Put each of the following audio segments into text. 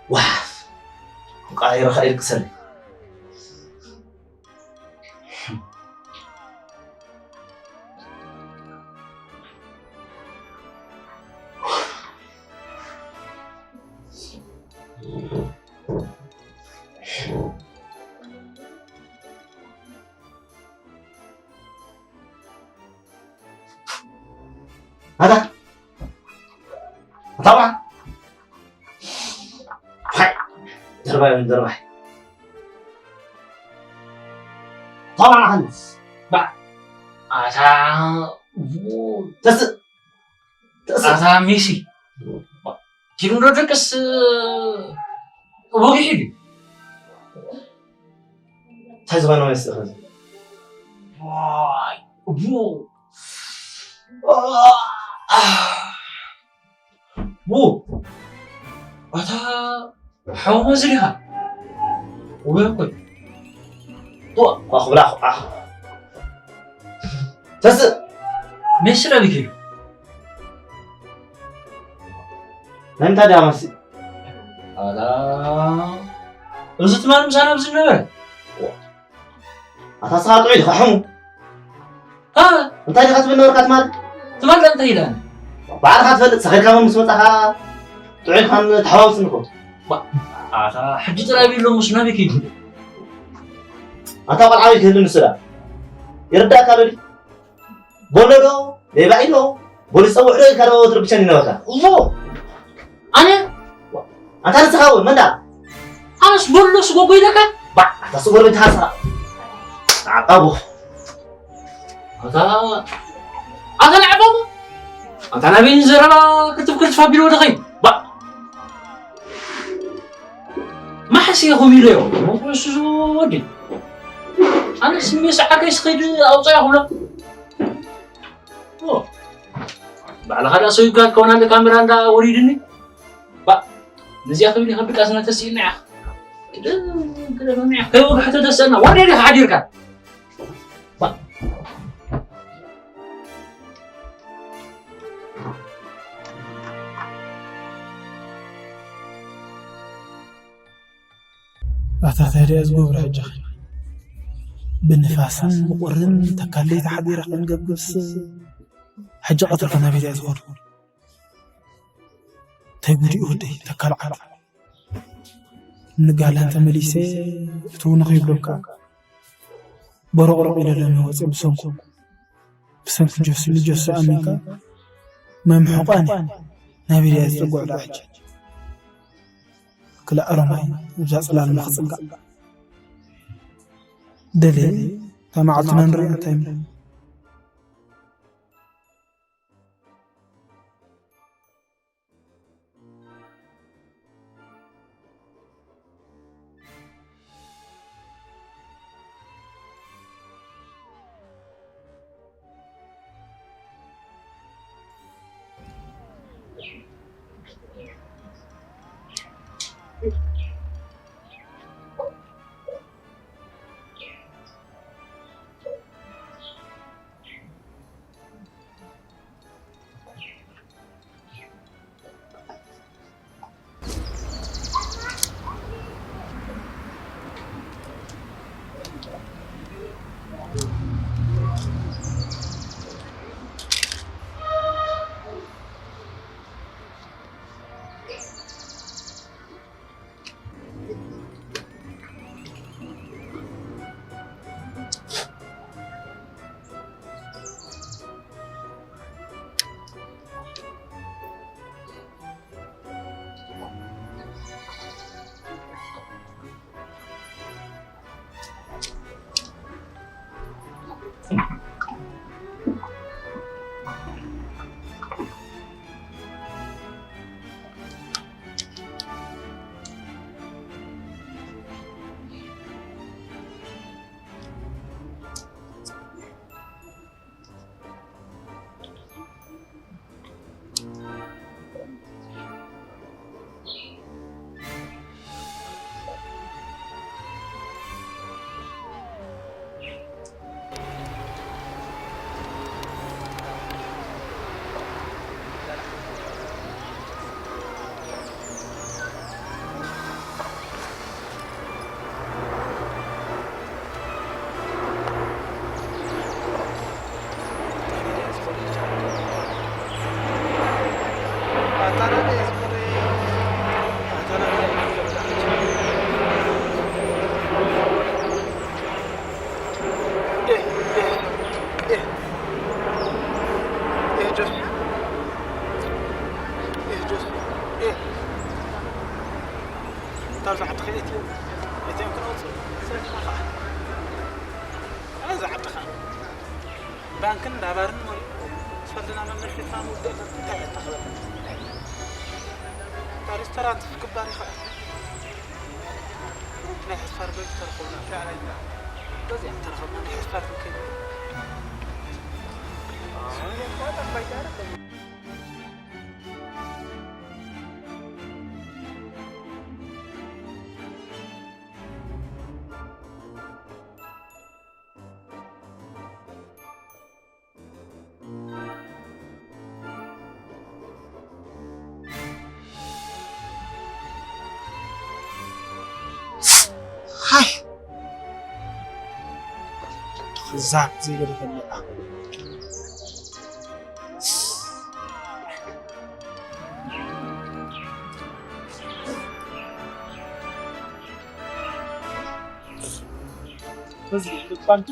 ዋፍ! ቃይረኻ ኢልክሰል። ኣታ ኣታ ዋ ሃይ ደርባይ ደርባይ ታዋ ሃንስ ባ ኣታ ተስ ተስ ኣታ ሚሲ ኪሉ ዶ ደቅስ ወጊሑ ድዩ እንታይ ዝኾነ መስልኻ እዚ ዋይ እሞ ቡ ኣታ ሓውማ ዝሪኻ ወይ ኮይ ኳ ክብላ ተስእ ሜስለ ቢኪሉ ናይ ምንታይ ድያ መሲ ኣላ እዚ ትማል ምሳና ኣብዚ ዝነበረ ኣታ ስኻ ጥዑይ ኢኻ ሕሙ እ እንታይ ዲኻ ትብል ነበርካ ትማል ትማል እንታይ ኢላ ባዕልኻ ትፈልጥ ሰኺርካ ምስ መጻኻ ጥዑይ ኢልካ ተሓዋውስኒ እኮ ኣታ ሕጂ ጥራይ ቢሎ ምስ ናበይ ከይዱ ኣታ ቆልዓ ቤት ክህሉ ንሱ ዳ ይርዳእካ ዶ ድዩ ቦሎ ዶ ሌባ ኢሎ ቦሊስ ጸውዕ ዶ ኢልካ ዶ ትርብሸኒ ነበርካ እሞ ኣነ ኣንታ ንስኻ እውን መንዳ ኣነስ ቦሎ ስጎጎ ኢለካ ባ ኣታ ስጎሎ ኢልካ ንስኻ ኣቦ ኣታ ኣታ ንዓባሞ ኣታ ናበይን ዘረባ ክትፍ ክትፍ ኣቢሉ ወደኸይ ባ ማሕሲ ኢኹም ኢለዮ እሱ ወዲ ኣነስ ሜስ ዓርከይ ስኸይድ ኣውፅኣ ይኽብሎ ባዕልኻ ዳ ሰዊካ ከውን ኣለ ካሜራ እንዳ ወሪድኒ ባ ነዚኣ ክብል ይኸብድ ቃስና ተስኢልና ኢኻ ከይወግሐ ተተሰና ወርደ ዲኻ ሓዲርካ ኣታ ታዲያ ዝገብሮ ሕጂ ብንፋስን ብቁርን ተካለይ ተሓዲረ ክንገብስ ሕጂ ቀትሪ ከናበይ ድያ ዝኸዱ እንታይ ጉድ እዩ ወደይ ተካል ዓዱ ንጋላን ተመሊሰ እትው ንኸይብሎም ከዓ በሮቕሮቕ ኢለ ለሚ ወፅእ ብሰንኩ ብሰንኪ ጆሲ ንጆሲ ኣሚንካ መምሕቋን ናበይ ድያ ዝፅጉዕ ዳ ሕጂ ክላእ ሮማይ እዛ ፅላል ንክፅጋዕ ደለየ እታ መዓልትና ንሪኣ እንታይ እህ፣ ጆስ። እህ፣ ጆስ። እህ። እታ ኣብዚ ዓዲ ከየት እዮም? የት እዮም ክነውጽእ? ሰሪሕና ኸዓ። ኣዛ ዓዲ ኸዓ። ባንክን ዳባርን ሞሊኡ። ሰልድና መመልከትና ንውድእ። እንታይ ነታ ክበል? እታ ሬስቶራንት ክባር ይኸዓ። ናይ ሕስፋር በግ ተረኸብና። በዚኣ ተረኸብና ናይ ሕስፋር ንከይድ። ሃይ! ክዛብ ዘይገደፈለኣ። በዚ ልባንቱ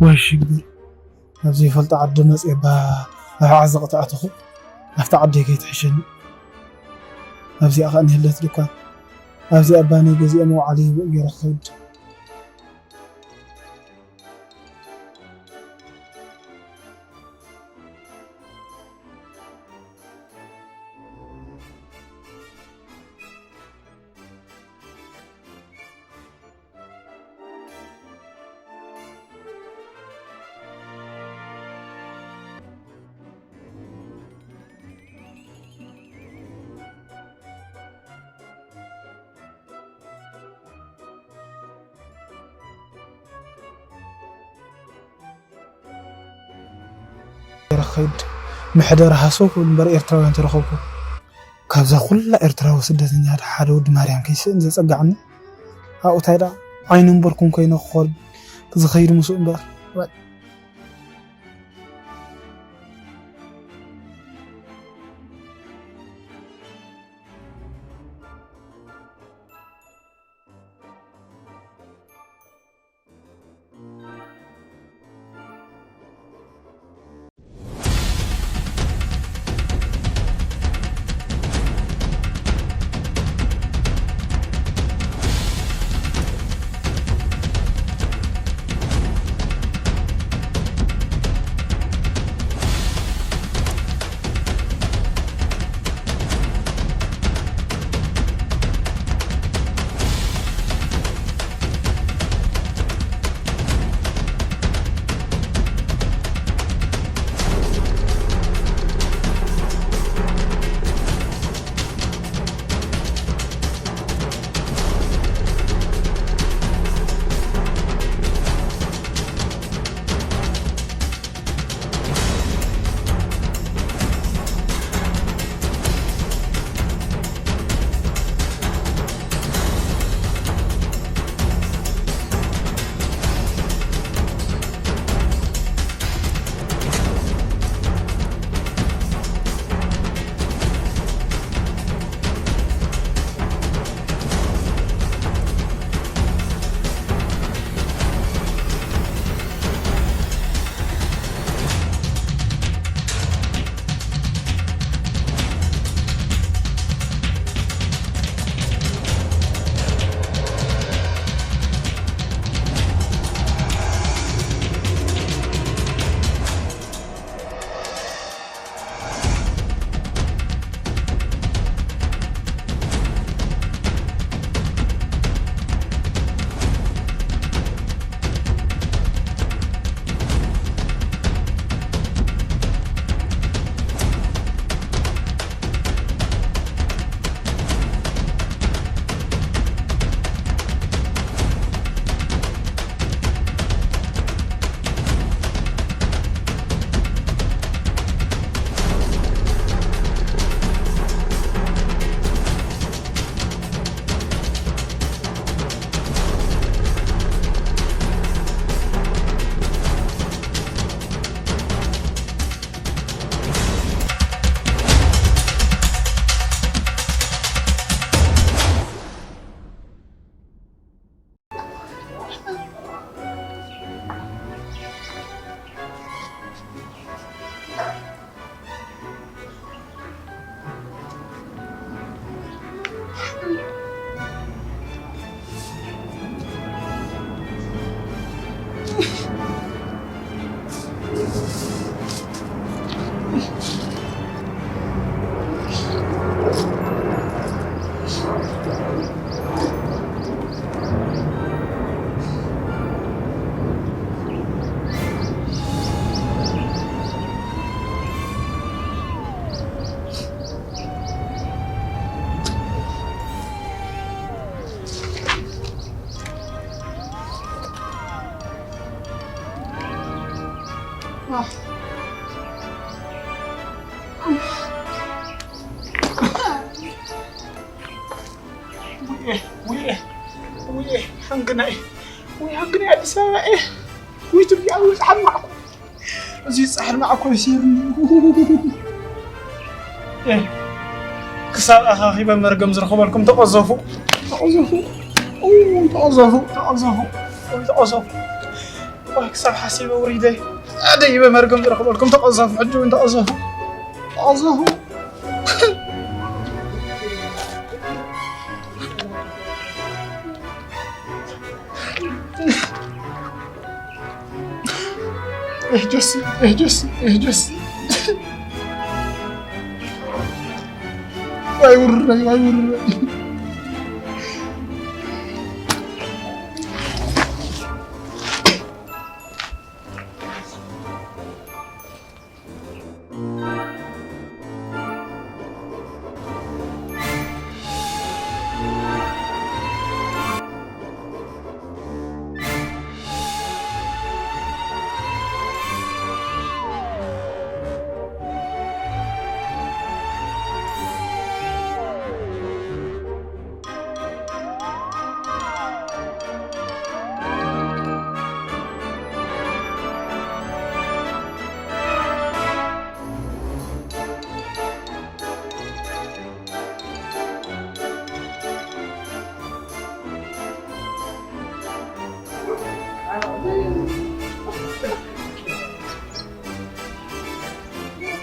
ወይ ሽግር፣ ኣብ ዘይፈልጦ ዓዲ መፅየ ባ ኣብ ዓዘቕቲ ኣተኹ። ኣብታ ዓደይ ከይትሕሸኒ። ኣብዚኣ ኸኣ ንህለት ድኳን ኣብዚኣ ባነይ ገዚአ መውዓሊ ይብእ ገይረ ክኸይድ። ክኸይድ መሕደሪ ሃሰው ክብል እምበር ኤርትራውያን ተረኸብኩ። ካብዛ ኩላ ኤርትራዊ ስደተኛ ሓደ ወዲ ማርያም ከይስእን ዘጸጋዕኒ። ኣብኡ ታይ ደኣ ዓይኑ እምበር ኩን ኮይነ ክኸድ ዝኸይድ ምስኡ እምበር። ውይ ውይ ውይ ሓንግናይ ውይ ሓንግናይ ኣዲስ ኣበባ ውይ ትብያ ውይ ጸሓል ማዕኮ እዚ ጸሓል ማዕኮ ይሲርኒ ክሳብ ኣኻኺበ መርገም ዝረኽበልኩም ተቐዘፉ ተቐዘፉ ተቐዘፉ ተቐዘፉ ተቐዘፉ ክሳብ ሓሲበ ውሪደ ኣደይበ መርገም ዝረኽበልኩም ተቐዘፉ ሕጂ እውን ተቐዘፉ ተቐዘፉ اهجس اهجس اهجس واي وري واي وري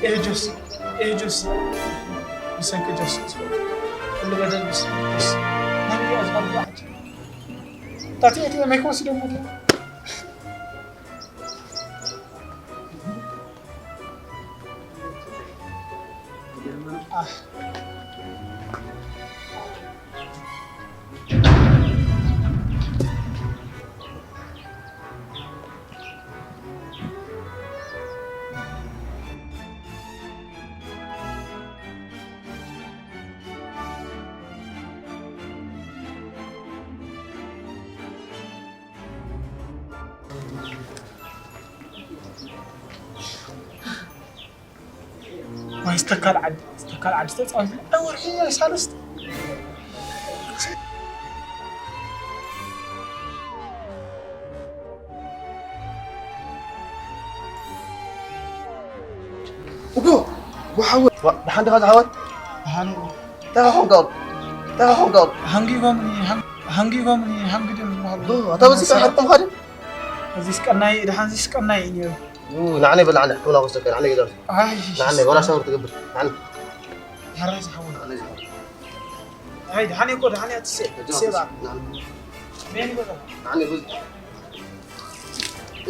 اهجس اهجس بسنك جس كل بدل بس بس ما هي أزغر بعد تاتي أتي ما يكون سيدو مدير واي استكال عد استكال عد استكال عد استكال عد እኮ ወሓወ ደሓን ዲኻ ዝሓወት ደሓን እንታይ ኾንካ እንታይ ኾንካ ሃንጊጎምኒ ሃንጊጎምኒ ሃንጊ ድም ዝበሃሉ ኣታ በዚ ሓርኩም ኻደ እዚስ ቀናይ ደሓን እዚስ ቀናይ እዩ ነይሩ ንዓነይ በል ንዓነይ ሕክምና ክወስደካ ንዓነይ ገዛ ንዓነይ ወላ ሻወር ትገብር ንዓነይ ሓራይ ዝሓወ ንዓነይ ዝሓወ ኣይ ደሓን እኮ ደሓን እያ ትስእ ትስእ በዓል መን ይበሎ ኣነ ብዙ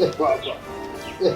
እህ ቧ ቧ እህ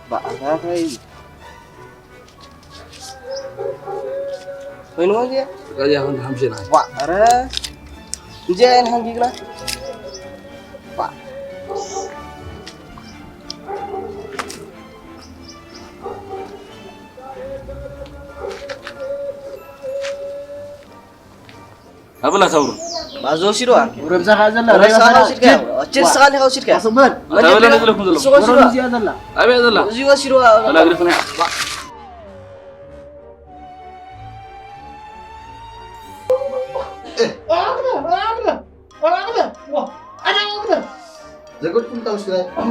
ባዕታተይ። ኮይንዎ እንድያ? ቀያ ኹን ሓምሽና። ዋ፣ ኧረ። እንድያ እየን ሓንጊግና። ዋ። ኣብላ ተውሩ። ባዞ ሲዶ። ረብዛ ኻዘላ፣ ረብዛ ረብዛ ኻዘላ። ኻዘላ። ችል ስኻሊ ኻው ሲድካ። ኣስመር። ኣታ በላ ነግለኩም ዘለኹ። እሱ ወሲዶ። እዚኣ ዘላ። ኣብያ ዘላ። እዚ ወሲዶ። ኣላ ግደፍና። ዘገድኩም ታውስለ። ኣታ፣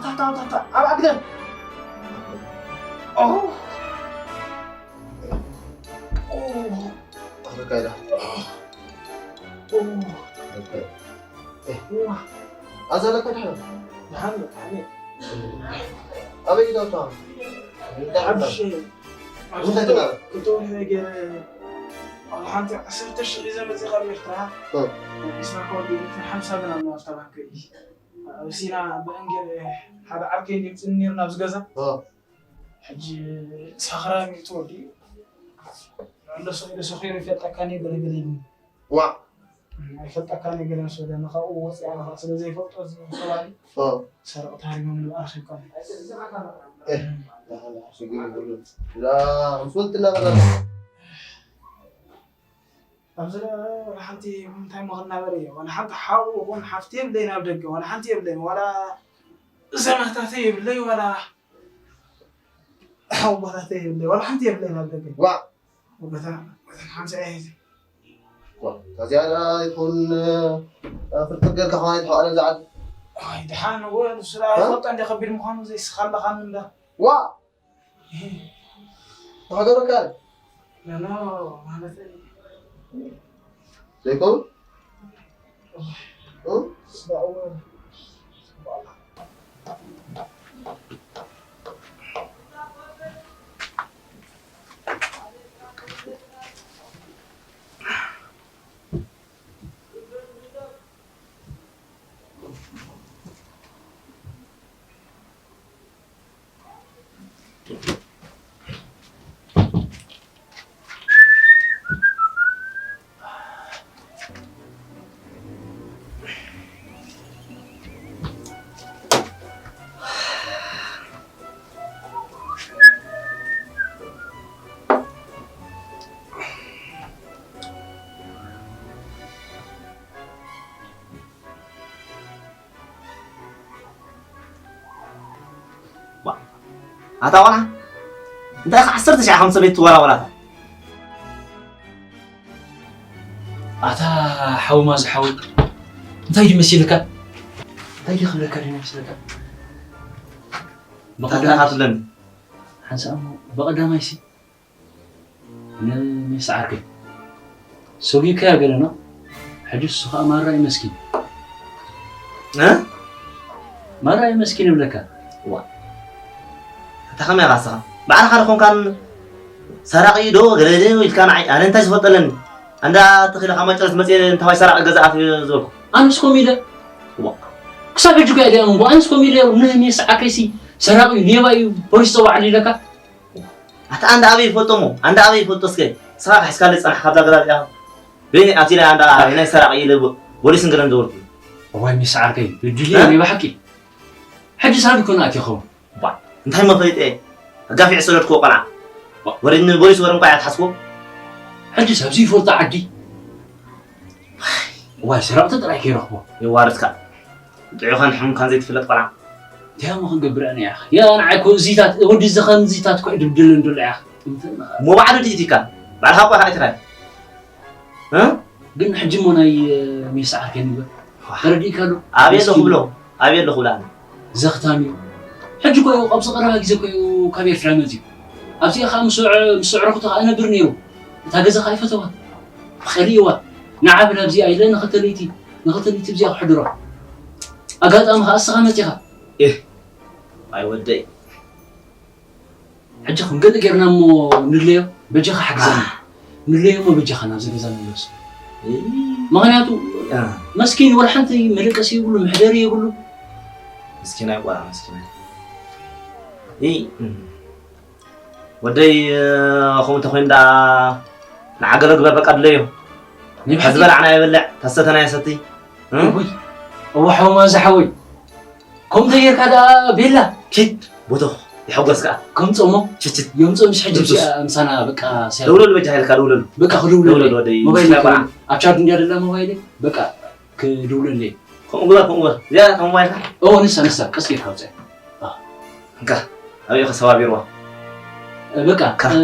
ኣታ፣ ኣታ፣ ኣታ፣ ኣብ ኣግደ። ኦ። ኦ። ኣበቃ ኢላ። ኦ። ኣበቃ። እ። ዋ። ኣዛለካ ድሓን። ድሓን፣ ድሓን። ኣበይ ኢዳውታ? እንታይ ሓብሽ። እንታይ ትገብር? እቶም ነገር ኣብ ሓንቲ ዓሰርተ ሺሕ ሒዘ መፅእ ካብ ኤርትራ። እ። ቢስና ካብ ሓምሳ ብር ኣብ ናፍታ ባንክ እዩ። ኣብ ሲና ብእንጌል ሓደ ዓርከይ እንዲም ጽኒር ናብዚ ገዛ። እ። ሕጂ ሳኽራም እዩ ተወዲኡ። እንዶ ሰው ኢለ ሰኺሩ ይፈልጠካኒ ገለ ገለ ኢሉኒ። ዋ። ኣይፈልጠካኒ ገለ ምስ በለኒ፣ ካብኡ ወፂኣ ንኽኣ ስለ ዘይፈልጦ እዚ ከባቢ እ። ሰረቕ ታሪሞም ንብኣ ረኺብካኒ። እ። ሽግር የብሉን። እዛ ምስ ወልትና በላ። ኣብዚ ለ-፣ ወላ ሓንቲ እንታይ እሞ ክናበር እየ? ወላ ሓንቲ ሓው ይኹን ሓፍቲ የብለይን ኣብ ደገ፣ ወላ ሓንቲ የብለይን። ዋላ ዘመታተይ የብለይ፣ ዋላ ሓውቦታተይ የብለይ፣ ዋላ ሓንቲ የብለይን ኣብ ደገ። ዋ። ወገታ፣ ወገታ ሓምሳ እየ። ዋ፣ ከዚኣ ይኹን፣ እ፣ ፍርጥር ጌርካ ከማን ይትሓዋለ ዝዓል። ኣይ፣ ደሓን እወ፣ ንሱ ደኣ እ? ይፈልጦ እንደ ከቢድ ምዃኑ ዘይስኻ ኣለኻኒ እንዳ። ዋ! ተሃገረካ? ኖ፣ ኖ፣ ማለት ዘይከውን? እ? ዋ፣ ኣታ ቆልዓ፣ እንታይ ከ ዓሰርተ ሺሕ ከም ሰበይቲ ትወራወራታ? ኣታ ሓው ማዝ ሓው፣ እንታይ ድዩ መሲልካ? እንታይ ድዩ ክብለካ ድዩ መሲልካ? ብቐዳማይ ታታኻትለኒ። ሓንሳእ እሞ፣ ብቐዳማይ ሲ ንሚስ ዓርከይ ሰጒግካያ ገለ ነው። ሕጂ እሱ ኸኣ ማራ እዩ መስኪን። እ? ማራ እዩ መስኪን እብለካ። ዋ። ኣታ ከመይ ኢኻ ንስኻ? ባዕልኻ ዶ ኾንካን ሰራቒ ዶ ገለ ዶ ኢልካ ንዓይ? ኣነ እንታይ ዝፈልጠለኒ? ኣንዳ ተኺለ ካብ ማጨረት መፅየ እንታዋይ ሰራቒ ገዛ ኣፍ ዝበልኩ። ኣነስ ከምኡ ኢለ። ዋ። ክሳብ ሕጂ እኮ እየ ደኣ እምቦ። ኣነስ ከምኡ ኢለ። ንሚስ ዓርከይሲ ሰራቒ እዩ፣ ሌባ እዩ፣ ፖሊስ ፀውዓሉ ኢለካ። ኣታ ኣንዳ ኣበይ ይፈልጦ እሞ? ኣንዳ ኣበይ ይፈልጦ እስከ? ንስኻ ካሒስካለይ ዝጸናሕካ ኣብዛ ገዛ እዚኣ። በይነይ ኣትየ ኣንዳ ናይ ሰራቒ ኢለ ፖሊስ እንገለን ዝወርኩ። እዋይ ሚስ ዓርከይ፣ እድል እ? ናይ ብሓቂ። ሕጂ ሳብ ይኮን ኣትየ ኸውን። ባ፣ እንታይ እሞ ፈሊጠ እየ? ኣጋፊዐ ዝሰደድክዎ ቆልዓ። ባ። ወረ ንፖሊስ ወረ እንቋዕ እያ ትሓስቦ። ሕጂ ሳብ ዘይፈልጦ ዓዲ። እዋይ ሰረቕቲ ጥራይ ከይረኽቦ። የዋርድካ። ጥዑኻን ሕሙምካን ዘይትፍለጥ ቆልዓ። እንታይ እሞ ክንገብር ኣነ ያኽ? ያ ንዓይ እኮ እዚታት፣ ወዲ እዚ ከምዚታት እኮ እዩ ድብድለኒ ዘሎ ያኽ። እሞ ባዕሉ ድኢት ኢካ? ባዕልኻ እኮ ኢኻ ኣይትራይ። እ? ግን ሕጂ እሞ ናይ፣ እ፣ ሜስ ዓርከይ ንግበር። ዋህ። ተረዲእካ ዶ? ኣበይ ኣለኹ ምስኪን። ብሎ? ኣበይ ኣለኹ ብሎ ኣነ? ዘኽታም እዩ። ሕጂ እኮ እዩ፣ ኣብዚ ቀረባ ግዜ እኮ እዩ ካብ ኤርትራ መፂኡ። ኣብዚኣ ከዓ ምስ፣ ምስ ኣዕሩኽቱ ከዓ እነብር ነይሩ። እታ ገዛ ከዓ ኣይፈተዋን። ኸሊእዋ። ንዓ ብላ ኣብዚኣ ኢለ ንኽልተ ለይቲ፣ ንኽልተ ለይቲ ኣብዚኣ ክሕድሮ። ኣጋጣሚ ከዓ እስኻ መፂኻ። ኤህ፣ ኣይ ወደይ። ሕጂ ክንገለ ጌርና እሞ ንለዮ፣ በጃኻ ሓግዘና። ንለዮ እሞ በጃኻ ናብዚ ገዛ ንመለሶ። እይ። ምኽንያቱ፣ እ። መስኪን ወላ ሓንቲ መደቀሲ የብሉ፣ መሕደሪ የብሉ። ምስኪናይ ቆልዓ፣ ምስኪናይ። እይ፣ እም። ወደይ፣ እ፣ ከምኡ እንተኾይኑ ደኣ ንዓገሎ ግበር በቃ ድለዮ። ናይ ብሓቂ? ዝበላዕና ይበልዕ፣ ተሰተና ይሰቲ። እ? እውይ፣ እዋ ሓወማ እዚ ሓወይ። ከምኡ ተጌርካ ደኣ ቤላ። ኪድ፣ ቦቶኽ፣ ይሕጎስ ከኣ። ከምጾሞ? ችችት። የምጾ ምስ ሕጂ ደብሱስ። ምሳና በቃ ሰላም። ደውለሉ በጃ ኢልካ ደውለሉ። በቃ ክድውለሉ። ደውለሉ ወደይ፣ ሞባይል ምስላ ቆልዓ። ኣብ ቻርጅ እንድያ ደላ ሞባይል። በቃ ክድውለለይ። ከምኡ ግበር፣ ከምኡ ግበር። እዚኣ እታ ሞባይልካ? ኦ፣ ንሳ፣ ንሳ፣ ቀስ ጌርካ ኣውጽእ። አ። እንካ፣ ኣብኡ ከሰባቢርዋ። እ፣ በቃ፣ ካ። እ፣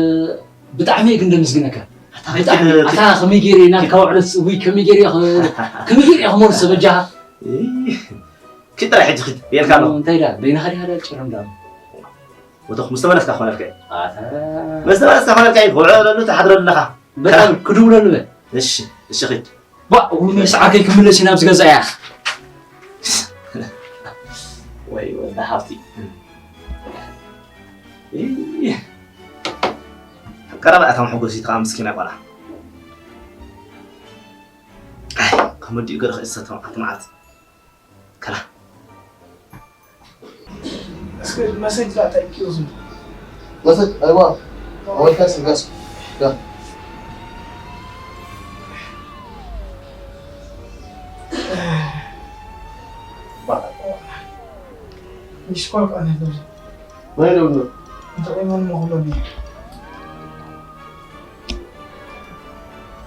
ብጣዕሚ እየ ግን ደመስግነካ። ኣታ ብጣዕሚ፣ ከይትብል፣ ኣታ ከመይ ገይረ ናትካ ውዕለት፣ ውይ፣ ከመይ ገይረ እየ ክ-፣ ከመይ ገይረ እየ ክመልሶ በጃኻ? እይ፣ ኪድ ጥራይ ሕጂ ኪድ፣ የልካ ኣሎ። እንታይ ዳ፣ በይንኻ ዲኻ ዳ ጭርም ዳ? ወተኽ ምስ ተመለስካ ክኾነልካ እዩ። ኣታ። ምስ ተመለስካ ክኾነልካ እዩ፣ ክውዕለሉ ትሓድረሉ ኣለኻ። በጣም ክድውለሉ በል። እሺ፣ እሺ፣ ኪድ። ባ፣ እውኒ ሰዓተይ ክምለስ ኢና ኣብዚ ገዛ እያ። ወይ ወዲ ሃብቲ። እይ። ቀረባ እታ መሐጎሲት ከዓ ምስኪና ቆልዓ። ኣይ፣ ከመዲኡ ገለ ክእሰቶም ኣቲ መዓልቲ። ከላ። እስኪ መሰጅ ላታ እዩ ዝብል። መሰጅ፣ ኣይዋ። ኣወልካ ስጋስ። ዳ። ባ-፣ ሚስኮል ከኣ ነበር። መን ይደውል? እንታይ መን መኽሎ ቢ?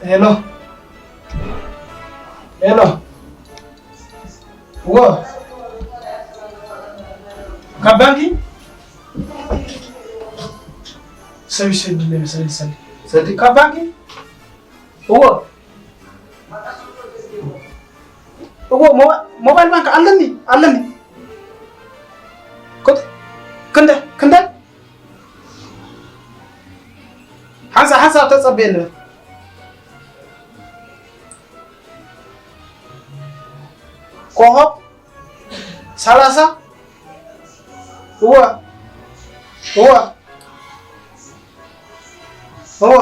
ሄሎ። ሄሎ። እዎ። ካብ ባንኪ? ሰብ ይሰድለይ መሰለኝ፣ ሰልዲ። ሰልዲ? ካብ ባንኪ? እዎ። እዎ፣ ሞባ-፣ ሞባይል ባንክ ኣለኒ፣ ኣለኒ። ኮት-፣ ክንደ-፣ ክንደይ? ሓንሳብ፣ ሓንሳብ ተጸበየ ንበል። ኮኾብ ሰላሳ። እወ። እወ። እወ።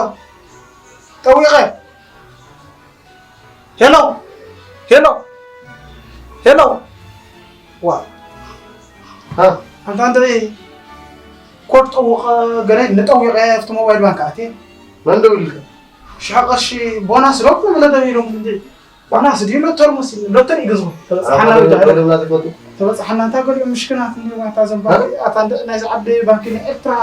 ጠዊቐ። ሄሎ። ሄሎ። ሄሎ። ዋ። ሃ? ኣንታ፣ ኣንታ፣ ኮድ ጠውቐ፣ ገለ ንጠዊቐ ኣብቲ ሞባይል ባንክ ኣትየ። መን ደዊልካ? ሽሕ ቅርሺ ቦናስ ዶ ክብለ ደዊሎም እንጂ። ቦናስ ድዩ ሎተሪ መሲሉ? ሎተሪ ይገዝኡ። ተበጻሓና ኣታ ወዲ ደውልና ትፈቱ? ተበጻሓና፣ እንታይ ገሊኦም ምሽክናት እንዲዮም፣ ኣታ ዘንባቢ፣ እ? ኣታ እንደ-፣ ናይዚ ዓዲ ባንኪ ናይ ኤርትራ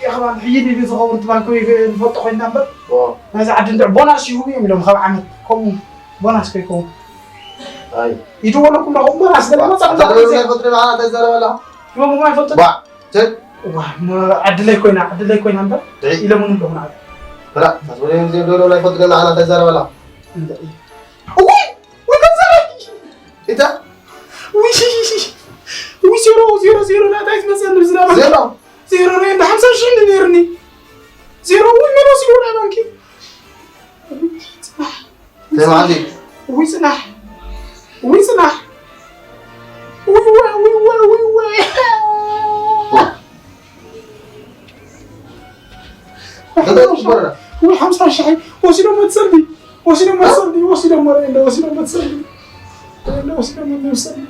የኽባን ሕይል ኢሉ ዝኸውን እቲ ባንኪ ወይ ንፈልጦ ኮይንና እምበር፣ ኦ። ናይዚ ዓዲ እንድዕ ቦናስ ይህቡ እዮም ኢሎም ካብ ዓመት። ከምኡ ቦናስ ከይከውን። ኣይ። ይድወለኩም ዶ? ቦናስ ገለ መጻ ኣታ ደውልና ይፈቱ ንዓና እንታይ ትዛረብ ኣለኻ? ይቦም ኣይፈልጡ። ባ፣ ተ- ዋ፣ ሞ-፣ ዓድለይ ኮይና፣ ዓድለይ ኮይና እምበር ድዒ። ኢሎምን ኣለኹ ንዓይ። ብራ፣ ታስበለዮም ዜም ደውሎም ኣይፈልጡ ንዓና እንታይ ትዛረብ ኣለኻ? እንደ-፣ እውይ! ወይ ገንዘበይ! እታ? ውይ፣ ውይ፣ ዜሮ፣ ዜሮ፣ ዜሮ፣ ናታይ ዝመጸኒ ብዝናብ። ዜሮ? ዜሮ፣ ናይ እንዳ ሓምሳ ሺሕ እንዲ ነይርኒ። ዜሮ፣ ውይ፣ መን ወሲድዎ ናይ ባንኪ? እንታይ መዓልቲ? ውይ፣ ጽናሕ። ውይ፣ ጽናሕ። ውይ፣ ውይ፣ ውይ፣ ውይ፣ ውይ፣ ውይ። እንታይ ትግበረና? ውይ፣ ሓምሳ ሺሕ ወሲዶም መትሰልዲ። ወሲዶም መትሰልዲ። ወሲዶም መረ እንደ ወሲዶም መትሰልዲ። እንደ ወሲዶም መትሰልዲ።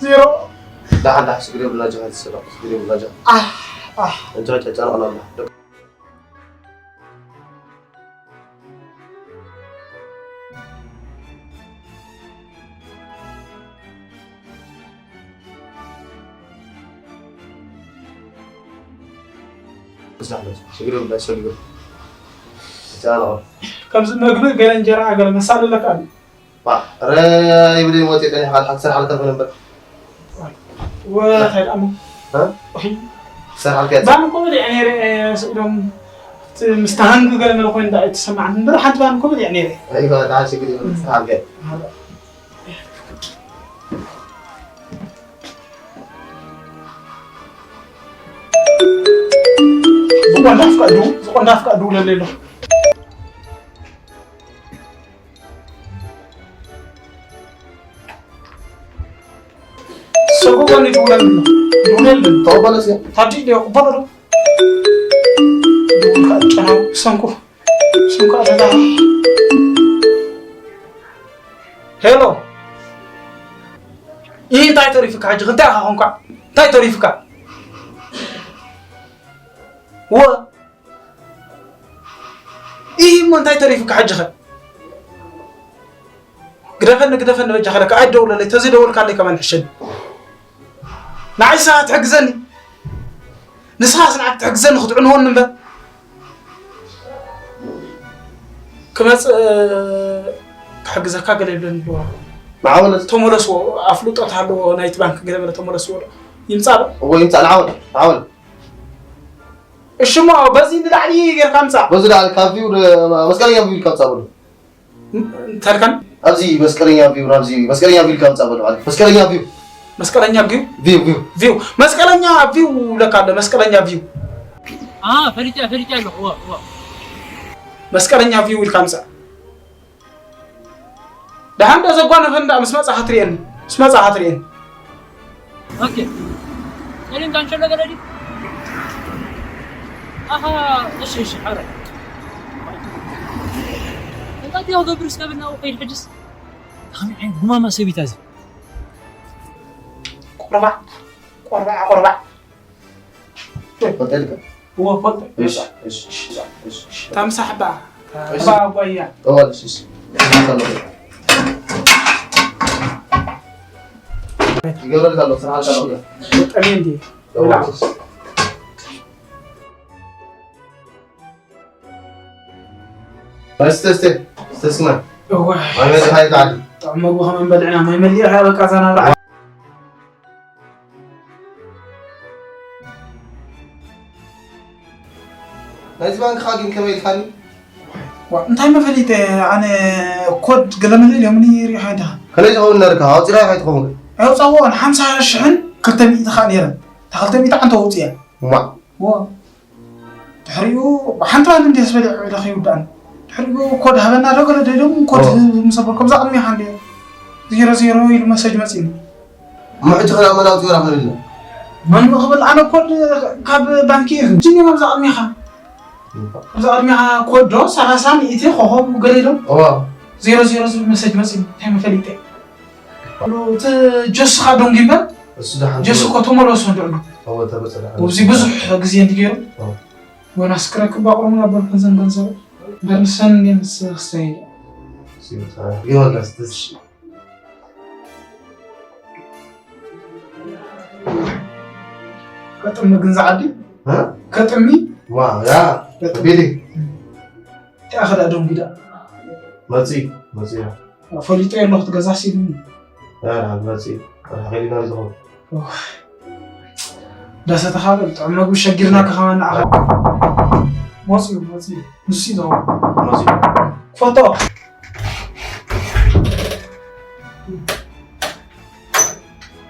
ዜሮ። ዳሓን፣ ዳሓን፣ ስግር የብልና ጃሃ፣ ስግር የብልና ጃሃ። ኣህ፣ ኣህ። እንጃ፣ ጨጨረቕና ኣላ። ብዛዕባ ሽግር የብላ፣ ሽግር። ጨጨረቕ። ከምዚ መግቢ ገለ እንጀራ ገለ መሳል ኣለካ ኣሎ። ባ፣ ረ ይብል ሞት የቀን ይሓል ሓክሰር ሓልከ ምን እምበር። ወ-፣ እንታይ ደኣ እሞ? እ? ኦሂ። ክሰር ሓልከ። ባን እኮ በሊዐ ነይረ፣ እ፣ ስኢዶም፣ እቲ ምስ ተሃንጉ ገለ መለ ኮይኑ ደኣ ኣይተሰማዕን እምበር፣ ሓንቲ ባን እኮ በሊዐ ነይረ። ኣይኮነ፣ ደሓን ሽግር የብሉ፣ ክሰር ሓልከ። ሃሎ። ዝቆንዳ ፍቃዱ፣ ዝቆንዳ ፍቃዱ ለሌሎ። ሰጉ ጎኒ ይውለል፣ ይውለል። ተቀበለ እስኪ። ታዲ ዲዮ ቅበሎ ዶ? ይውል ካጨናው ሰንኩ፣ ሰንኩ ኣደጋ። ሄሎ። ይህ እንታይ ተሪፍካ ሕጂ? እንታይ ኢኻ ኾንካ? እንታይ ተሪፍካ? ወ-፣ ይህ እሞ እንታይ ተሪፉካ ሕጂ ኸ? ግደፈኒ፣ ግደፈኒ በጃኻ፣ ለካ ኣይትደውለለይ፣ ተዘይደወልካለይ ከማን ሕሸኒ። ንዓይ ንስኻ ትሕግዘኒ፣ ንስኻስ ንዓይ ክትሕግዘኒ ክትዕንወኒ እምበር። ክመጽእ ክሕግዘካ ገለ የብለኒ። ንዓወል ተመለስዎ፣ ኣፍልጦ ተሃለዎ ናይቲ ባንክ ገለ በለ ተመለስዎ ዶ? ይምጻእ ዶ? እዎ ይምጻእ፣ ንዓወል፣ ንዓወል። እሺ እሞ በዚ ንላዕሊ ጌርካ ምጻእ። በዚ ላዕሊ ካብ ቪው ደ-፣ መስቀለኛ ቪው ኢልካ ምጻእ በሉ። ን-፣ እንታይ ኢልካኒ? ኣብዚ መስቀለኛ ቪው፣ ናብዚ መስቀለኛ ቪው ኢልካ ምጻእ በሉ። ማለት መስቀለኛ ቪው። መስቀለኛ ቪው? ቪው፣ ቪው። ቪው። መስቀለኛ ቪው ይብለካ ኣሎ፣ መስቀለኛ ቪው። አ፣ ፈሊጠ፣ ፈሊጠ ኣለኹ። እዋ፣ እዋ። መስቀለኛ ቪው ኢልካ ምጻእ። ደሓን ዶ ዘጓነፈ እንዳ ምስ መጻኻ ትርእየኒ፣ ምስ መጻኻ ትርእየኒ። ኦኬ። ሰሊም ካንቸሎ ገለ ድዩ? ኣኻ፣ እሺ፣ እሺ፣ ሓረ። እንታይ ድዮ ገብር እስከ ብናው ከይድ ሕጅስ? ከመይ ዓይነት ጉማማ ሰቢታ እዚ? ቆርባዕ፣ ቆርባዕ፣ ቆርባዕ። ቆጠልካ። እዎ፣ ቆጠል። እሺ፣ እሺ፣ እሺ፣ እሺ፣ እሺ። ታምሳ ሕባ። እሺ። ሕባ ጓያ። እዋ፣ እሺ፣ እሺ። ይገብረልካ ኣሎ፣ ስራሕ ኣልካ ኣሎ። ጠሜ እንዴ? እዋ፣ ብላ። እሺ። እስተ፣ እስተ፣ እስተ ስማ። እዋ። ማይ መሊእኻ ኢኻ ዓዲ። ጥዑም መግቢ ከመን በልዕና፣ ማይ መሊእኻ በቃ እዛ ናብራ። ናይዚ ባንክኻ ግን ከመይ ኢልካኒ? ዋ፣ እንታይ መፈሊጠ ኣነ ኮድ ገለመለ ኢሎምኒ ሪኢኻ ኢኻ። ከመይ ዝኸውን ነርካ? ኣውፂእኻ ኢኻ ኣይትኸውን? ኣይወፃእዎን፣ ሓምሳ ሽሕን ክልተ ሚእቲ ኸዓ ነይረን። እታ ክልተ ሚእቲ ዓንተ ኣውፅእያ። እማ። ዋ። ድሕሪኡ ብሓንቲ ባንድ እንድየ ስበሊዐ ኢለ ከይውዳእን። ድሕሪኡ ኮድ ሃበና ዶ ገለ ዶ ኢሎም ኮድ ኦ። ምስ ኣበልኩም እዛ ቅድሚኻ እንድየ ዜሮ ዜሮ ኢሉ መሰጅ መጺኒ። እሞ ሕጂ ኸ ናብ መን ኣውጺኦ ራኸበልና? መን ክብል ኣነ ኮድ ካብ ባንኪ እየ። ሕጂ እኒኦም ኣብዛ ቅድሚኻ። እም። ኣብዛ ቅድሚኻ ኮድ ዶ ሰላሳ ሚእቲ ኮኾብ ገለ ኢሎም እዋ። ዜሮ ዜሮ ዝብል መሰጅ መጺኒ። እንታይ መፈሊጠ? እቲ ጀስኻ ደንጉ እምበር፣ እሱ ደሓን ጀስ እኮ ተመለሱ እንድዕሉ። እወ፣ ተመጸ ደሓን። ኣብዚ ብዙሕ ግዜ እንዲ ገይሩ። እወ። ወናስ ክረክብ ባቑሮም ነበር ከንዘን ገንዘብ። እምበር ንሰን እኔ ምስ ክስተይ። እሱ ይመጸ። ይወላስ ትሽ። ከጥሚ ግን ዝዓዲ? እ? ከጥሚ? ዋ፣ ያ። ከጥሚ። ቢሊ። እንታይ ኣኸዳ ደንጉዳ? መጺ፣ መጺ። ፈሊጦ የለኹ ትገዛእ ሲሉኒ። ያ፣ መጺ። ርሕቕ ኢልና እዩ ዝኸውን። ኡፍ። ዳሰ ተኻበል፣ ጥዑም መግቢ ሸጊርና ከኸማና ኣኻ። መጺኡ፣ መጺኡ። ንሱ እዩ ዝኸውን። መጺኡ። ፎቶ።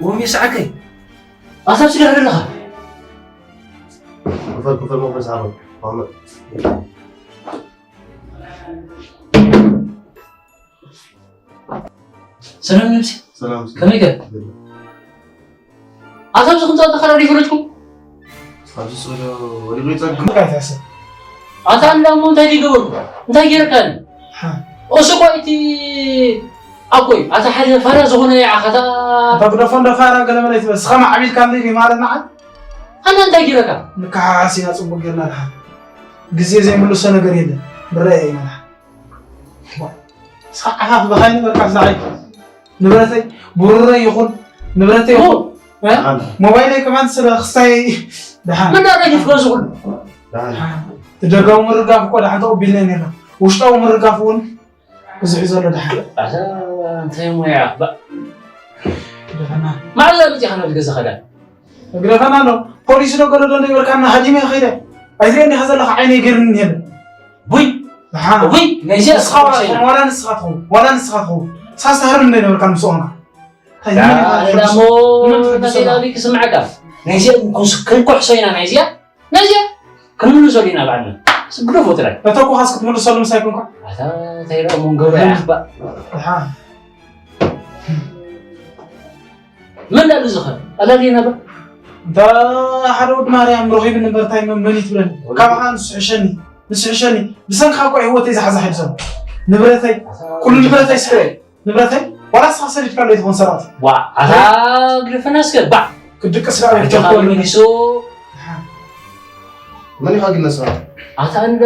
ወም የስዓከይ። ኣሳብ ስለ ኣለኻ። ክፈል፣ ክፈል፣ መኽፈል ሰዓት። ሰላም ነብሲ። ሰላም። ከመይ ከ? ኣታ ኣብዚ ከምዚ ኣተኸራሪ ይፈለጥኩም? ኣብዚ ስለ ወዲቑ ይጸግም። እንታይ ትሕስብ? ኣታ እንዳ እሞ እንታይ ድዩ ገበርኩ? እንታይ ገይርካኒ? ሓ። እሱ እኮ እቲ ኣኮይ፣ ኣታ ሓደ ፋራ ዝኾነ ይዓኻ፣ ኣታ ኣታ ግደፎ እንዳ ፋራ ገለ መለ ይትበል። እስኻ ማዕቢልካ እንዲ ማለት ንዓይ? ኣነ እንታይ ገይረካ? ንከሓሓስ ኢና ጽቡቕ ጌርና ድሓን። ግዜ ዘይምልሶ ነገር የለን። ብረየ ኢና ድሓን። እስኻ ዓፋፍ ብኻይ ነበርካ ዝዓይ። ንብረተይ ብሩረይ ይኹን ንብረተይ ይኹን፣ እ? ኣነ። ሞባይለይ ከማን ስለ ክስታይ ደሓን። መን ኣረጊፍካ እዚ ኩሉ? ደሓን። ደሓን። እቲ ደጋዊ ምርጋፍ እኮ ደሓን ተቐቢልና ኔርና። ውሽጣዊ ምርጋፍ እውን ብዙሕ እዩ ዘሎ ደሓን። ኣታ እንታይ ሞያ? ባ- ግደፈና። መዓዝ መጺኻ ናብ ገዛኻ ዳ? ግደፈና ኣሎ። ፖሊስ ዶ ገለ ዶ ይበልካና ሃዲመ ከይደ። ኣይትርእየኒ ኢኻ ዘለኻ ዓይነይ ገይርኒ የለን። ቡይ! ደሓን። ቡይ! ናይዚ ንስኻ ዋላ ኣስሓብ ትኹን፣ ዋላ ንስኻ ትኹን፣ ዋላ ንስኻ ትኹን። ሳስተሃርም እንደ ነበርካ ምስ ኦና። እንታይ ዳ-፣ ምን ይባል ዳሞ፣ ፖሊስ? ምን ትሕግዞ ናተይ ኣለኻ? ላሊ ክስምዓካ። ናይዚ ክንኩ-፣ ክንኩሕሶ ኢና ናይዚኣ። ናይዚኣ ክንምልሶ ዲና ባዕልና። ስግደፎ ትራይ። እቶ እኮ ኻስ ክትምልሰሉ ምሳይ ኮንካ? ኣታ፣ እንታይ ደኣ እሞ ንገብሮ ኣይ። ያኽባ? ደሓን። መን ዳኣ ዝኸ? ኣላሊ ነበር? እንታ ሓደ ወዲ ማርያም ረኺቡ ነበር፣ እንታይ መን፣ መን እዩ ትብለኒ? ወዲ ካባኻ ንሱ ሕሸኒ፣ ንሱ ሕሸኒ። ብሰንካ እኮ ህይወተይ ዝሓዛ ሒዱ ዘሎ። ንብረተይ፣ ኩሉ ንብረተይ ስለ ንብረተይ፣ ዋላ ንስኻ ሰዲድካ ኣሎ ይትኾን ሰራቂ። ዋ፣ ኣታ ግደፈና እስከ፣ ባ። ክድቅስ ደኣ ኣጆኻ ይተኮል። መሊሱ። ደሓን። መን ኢኻ ግን ነስኻ? ኣታ እንዳ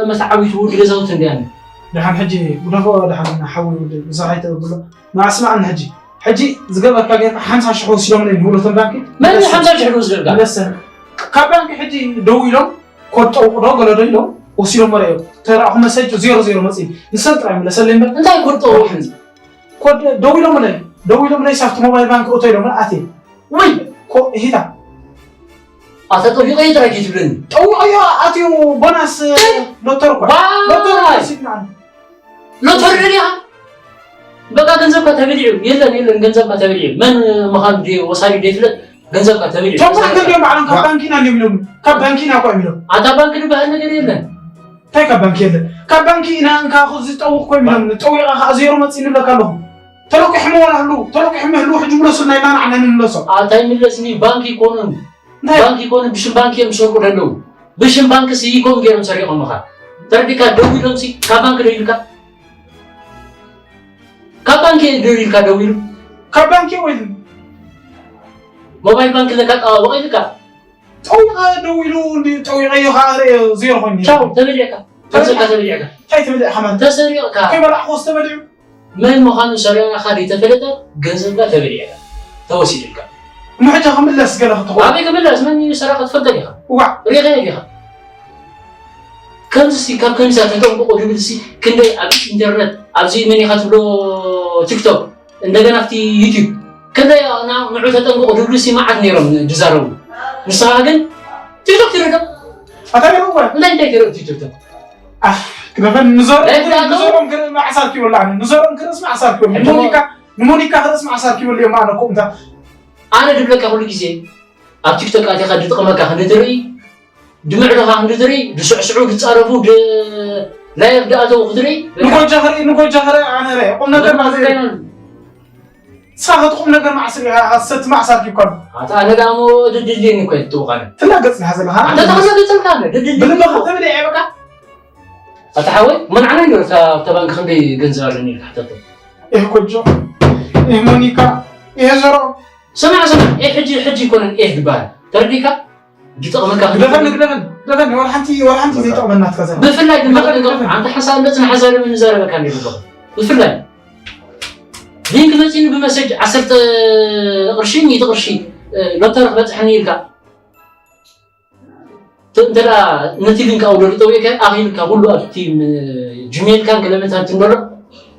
መተዓቢት ውዲ ገዛውቲ እንዲያን። ደሓን ሕጂ ግደፎ፣ ደሓን ሓዊ ውዲ፣ ብዛዕባ ኣይተብሎ። ንኣስማዕኒ ሕጂ። ሕጂ ዝገበርካ ጌርካ ሓምሳ ሽሕ ወሲዶም ነይ ንብሎ ተን ባንኪ። መን ሓምሳ ሽሕ ወሲዶም? መለሰ። ካብ ባንኪ ሕጂ ደው ኢሎም፣ ኮድ ጠውቑ ዶ ገለ ዶ ኢሎም፣ ወሲዶም ወረ እዮም። ተራእኹ መሰጅ ዜሮ ዜሮ መጺእ። ንሰን ጥራይ መለሰለይ እምበር። እንታይ ኮድ ጠውቑ? ኮድ ደው ኢሎም ነይ። ደው ኢሎም ነይ ሳብቲ ሞባይል ባንክ እቶ ኢሎም ኣትየ። ወይ! ኮ-፣ ሂታ። ኣታ ጠቢቐ እዩ ጥራይ ከይትብለኒ። ጠውቐዮ ኣትዩ ቦናስ ሎተሪ እኮ። ዋይ! ሎተሪ ወሲድና። ሎተሪ ደሊኻ? በቃ ገንዘብካ ተበሊዑ። የለን፣ የለን፣ ገንዘብካ ተበሊዑ። መን ምዃኑ ደ-፣ ወሳዲ ደይፍለጥ፣ ገንዘብካ ተበሊዑ። እቶም ባንክ እንዲኦም ባዕሎም ካብ ባንኪ ኢና እንዲኦም ኢሎም። ካብ ባንኪ ኢና እኮ እዮም ኢሎም። ኣታ ባንክ ዝበሃል ነገር የለን። እንታይ ካብ ባንኪ የለን? ካብ ባንኪ ኢና እንካ እኮ ዝጠውቕ እኮ እዮም ኢሎም። ጠዊቓ ከዓ ዜሮ መፂእ ንብለካ ኣለኹ። ተለቂሖም ወላ ህልው፣ ተለቂሖም ህልው ሕጂ ምለሱልና ኢልና ንዓና ንምለሶ። ኣታ ይምለስኒ፣ ባንክ ይኮኑን። እንታይ? ባንክ ይኮኑን፣ ብሽም ባንክ እዮም ዝሰርቁ ዘለዉ። ብሽም ባንክ ሲ ይኮን ገይሮም ሰሪቖምኻ። ተረዲካ፣ ደው ኢሎም ሲ፣ ካብ ባንክ ደው ኢልካ። ካብ ባንክ ደው ኢልካ፣ ደው ኢሉ። ካብ ባንክ ወይ ሞባይል ባንክ ለካ ጠዋወቕ ኢልካ። ጠዊቐ ደው ኢሉ እንዲ ጠዊቐዮ ከዓ ርኤ ዜሮ ኮይኑ። ቻው፣ ተበሊዕካ። ገንዘብካ ተበሊዕካ። እንታይ ተበሊዕካ ማለት? ተሰሪቕካ። ከይበላዕኩስ ተበሊዑ? መን ምዃኑ ሰሪቕካ ዘይተፈለጠ ገንዘብካ ተበሊዕካ። ተወሲድልካ። እሞ ሕጂ ክምለስ ገለ ክትኾን? ኣበይ ክምለስ? መን እዩ ሰረቐ ትፈልጦ ዲኻ? እዋዕ። ሪኢኻዮ ዲኻ? ከምዚ ሲ፣ ካብ ከምዚ ተጠንቀቑ ድብል ሲ፣ ክንደይ ኣብ ኢንተርነት፣ ኣብዚ መን ኢኻ ትብሎ ቲክቶክ፣ እንደገና ኣብቲ ዩቲዩብ፣ ክንደይ ና-፣ ንዑ ተጠንቀቑ ድብሉ ሲ መዓት ነይሮም ዝዛረቡ። ንስኻ ግን ቲክቶክ ትርኢ ዶ? ኣታ ነይሩ እኮ። እንታይ፣ እንታይ ትርኢ ቲክቶክ? ኣህ፣ ክደፈን ንዞሮም፣ ናይ ብላዕሊ ንዞሮም ክርኢ መዓስ ኣርኪቦ ኣላ፣ ንዞሮም ክርእስ መዓስ ኣርኪቦ። ሕጂ ንሞኒካ፣ ንሞኒካ ክርእስ መዓስ ኣርኪቦ እዮም ኣነ እኮ እንታ። ኣነ ድብለካ ኩሉ ግዜ ኣብ ቲክቶክ ኣቲኻ ድጥቕመካ ክንድትርኢ፣ ድምዕዶኻ ክንድትርኢ፣ ድስዕስዑ፣ ድጻረፉ፣ ድ-፣ ላይቭ ድኣተዉ ክትርኢ፣ በቃ። ንጎጃ ክርኢ፣ ንጎጃ ክርኢ ኣነ ርኤ። ቁም ነገር ማለት እዩ። ንስኻ ከቲ ቁም ነገር መዓስ ርኢኻ፣ ሃሰት መዓስ ኣርኪብካ ኣሎ? ኣታ ኣነ ደኣ እሞ ድድልየኒ እኮ እየ ትጥውቕ ኣነ። ትላገጽ ኢኻ ዘለኻ። ኣንተ ተኸላገጽ ኢኻ ኣነ፣ ድድልየኒ ብልብኻ እኮ። ተበሊዐ በቃ። ኣታ ሓወይ፣ መንዓና እዩ እታ፣ እታ ባንክ ክንደይ ገንዘብ ኣለኒ ኢልካ ሕተቶ። ኤህ ጎጆ፣ ኤህ ሞኒካ፣ ኤህ ዘሮ። ስማዕ፣ ስማዕ፣ ኤህ ሕጂ፣ ሕጂ ኣይኮነን ኤህ ዝበሃል። ተረዲእካ? ዝጠቕመካ ግደፈኒ፣ ግደፈኒ፣ ግደፈኒ። ወላ ሓንቲ፣ ወላ ሓንቲ ዘይጠቕመና ትከዘን። ብፍላይ ድማ ግደፈኒ፣ ግደፈኒ። ኣንተ ሓሳብ እንደ ጽናሕ ዘረብ እንዛረበካ እንደ ግደፈ። ብፍላይ ሊንክ መጺኒ ብመሰጅ ዓሰርተ ቅርሺ፣ ሚእቲ ቅርሺ፣ እ፣ ሎተሪ ክበጽሐኒ ኢልካ። ተ-፣ እንተ ደኣ ነቲ ሊንክ ኣውረዱ ጠዊቕካ፣ ኣኺልካ ኩሉ ኣብቲ ም-፣ ጂሜልካን ገለመታን ትንበሮ፣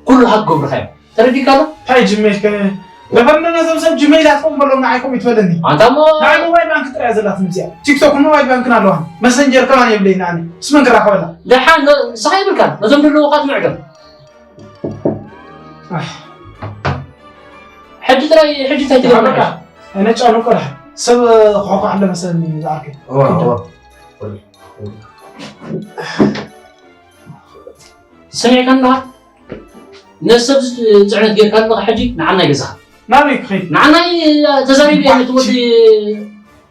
ኩሉ ሃክ ገብርካ እዮም። ተረዲእካ ኣሎ? እንታይ ጂሜል ከ-፣ ለፈርነ ነዞም ሰብ ጂሜል ኣትቆም በሎም፣ ንዓይ ከምኡ ይትበለኒ። ኣንታ እሞ ንዓይ ሞባይል ባንክ ጥራይ እያ ዘላትኒ እዚኣ። ቲክቶክ ሞባይል ባንክን ኣለዋ። መሰንጀር ከማን የብለይን ኣነ። ምስ መን ክራኸበላ? ደሓን ነ-፣ ንስኻ የብልካን። ነዞም ዘለዉኻ ትምዕዶም። ኣህ። ሕጂ ጥራይ፣ ሕጂ እንታይ ትገብር ኣለኻ? በቃ፣ ኣነ ጫኑ ቆልዓ። ሰብ ክኾኳዕ ኣሎ መሰለኒ ዝኣርገ። እዋ፣ እዋ። ስሚዕካ ኣለኻ? ነዚ ሰብ ጽዕነት ጌርካ ኣለኻ ሕጂ ንዓናይ ገዛኻ። ናበይ ክኸይድ? ንዓናይ ተዛሪበ እየ ነቲ ወዲ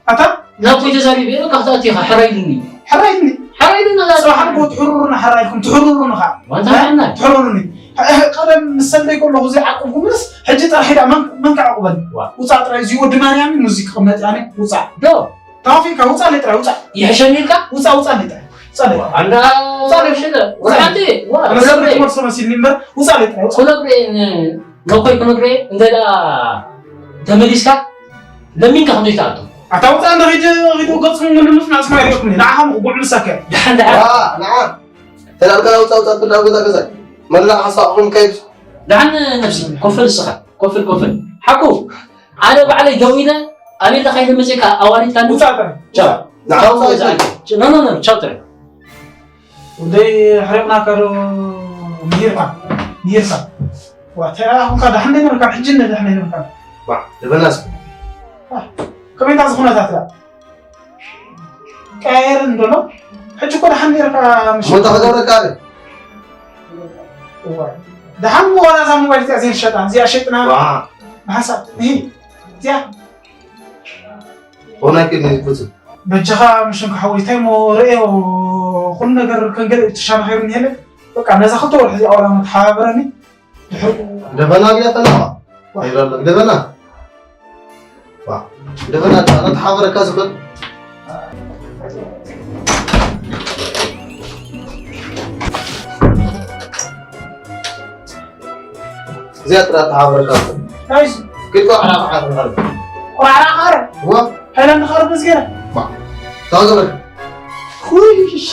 ኣታ? ናብቲ ተዛሪበ እየ፣ በቃ ክትኣቱ ኢኻ፣ ሕራይ ኢሉኒ። ሕራይ ኢሉኒ? ሕራይ ኢሉኒ፣ ኣታ ጽባሕ እኮ ትሕርሩኒ፣ ሕራይ ኢልኩም ትሕርሩኒ ኸዓ። ዋንታ እ? ንዓናይ። ትሕርሩኒ። እ፣ ቀደም ምስ ሰለይ ከለኹ ዘይዓቅብኩምንስ፣ ሕጂ ጥራሕ ኢዳ መን፣ መን ክዓቁበኒ? ዋ። ውጻእ ጥራይ፣ እዚ ወዲ ማርያም እዩ፣ ሙዚክ ክቕመጥ እየ ኣነ፣ ውጻእ። ዶ? ተዋፊእካ ውጻእ ለይ ጥራይ ውጻእ። ይሕሸኒ ኢልካ? ውጻእ፣ ውጻእ ለይ ጥራይ። ውጻእ ለይ። ኣንዳ ውጻእ ለይ። ሽለ። ውጻእ። ወሓንቲ። ዋ፣ ኣነ ሰብ ትመልሶ መሲልኒ እምበር፣ ውጻእ ለይ ጥራይ ውጻእ። ክነግሮ እየ ን-፣ ነኮይ ክነግሮ እየ፣ እንተ ደኣ ተመሊስካ፣ ለሚንካ ክንደይ ትኣቱ? ኣታ ውጻእ እንደ ኺድ፣ ኺድ ገጽኩም ምልምስ ናጽማ ይሪእኩም። ንዓኻ ምኹ ጉዕ ምሳከ። ደሓን፣ ደሓን። ዋ፣ ንዓ። ተላልካ ውጻእ፣ ውጻእ፣ ትብላ ገዛ፣ ገዛ። መላእ ሓሳብኩም ከይድ። ደሓን ነብሲ፣ ኮፈል እስኻ፣ ኮፈል፣ ኮፈል። ሓቁ። ኣነ ባዕለይ ደው ኢለ ኣበይ ኣለኻ ኢለ መጺእካ ኣዋሪድካኒ። ውጻእ ጥራይ። ቻው። ንዓ ውጻእ ቻው። ኢልካ። ኖ፣ ኖ፣ ኖ፣ ቻው ጥራይ። ወደይ ሕሪቕናካ ዶ ምሂርካ? ምሂርካ። ዋ፣ እንታይ ደኣ ኹንካ? ደሓን ዶ ነበርካ? ሕጂ እንደ ደሓን ኣይነበርካን። ዋ፣ ልበናስ። ዋ፣ ከመይ እንታይ ዝኾነታት እያ? ቀያየር እንዶ ኣሎ። ሕጂ እኮ ደሓን ኔርካ ምሽ-፣ እሞ እንታይ ክገብረካ ኣለ? እዋይ። ደሓን ዋላ እዛ ሞባይል እዚኣ ዘይንሸጣ፣ እዚኣ ሸጥና። ዋ። ብሓንሳብ፣ እሂ፣ እዚኣ። ሆና ግን ይብጽ። በጃኻ ምሽን ክሓወይ፣ እንታይ እሞ ርእዮ፣ ኩሉ ነገር ከንገለ እዩ ተሻራኺሩ እኒሄለ። በቃ፣ ነዛ ክልተ ወርሒ እዚኣ ዋላ መተሓባበረኒ። ድሕር-፣ ደበና ግደፈና። ዋ። ይረሎ፣ ግደፈና። ዋ። ግደፈና፣ ኣነ ተሓበረካ ዝኽእል። እዚኣ ጥራ ተሓብረካ። ናይስ። ክትኮ ዓላ ዓላ ዓላ። ቁራራ ኸር። ዋ። ሄለን ኸር ብዝገረ። ዋ። ታዘበ። ኩሽ።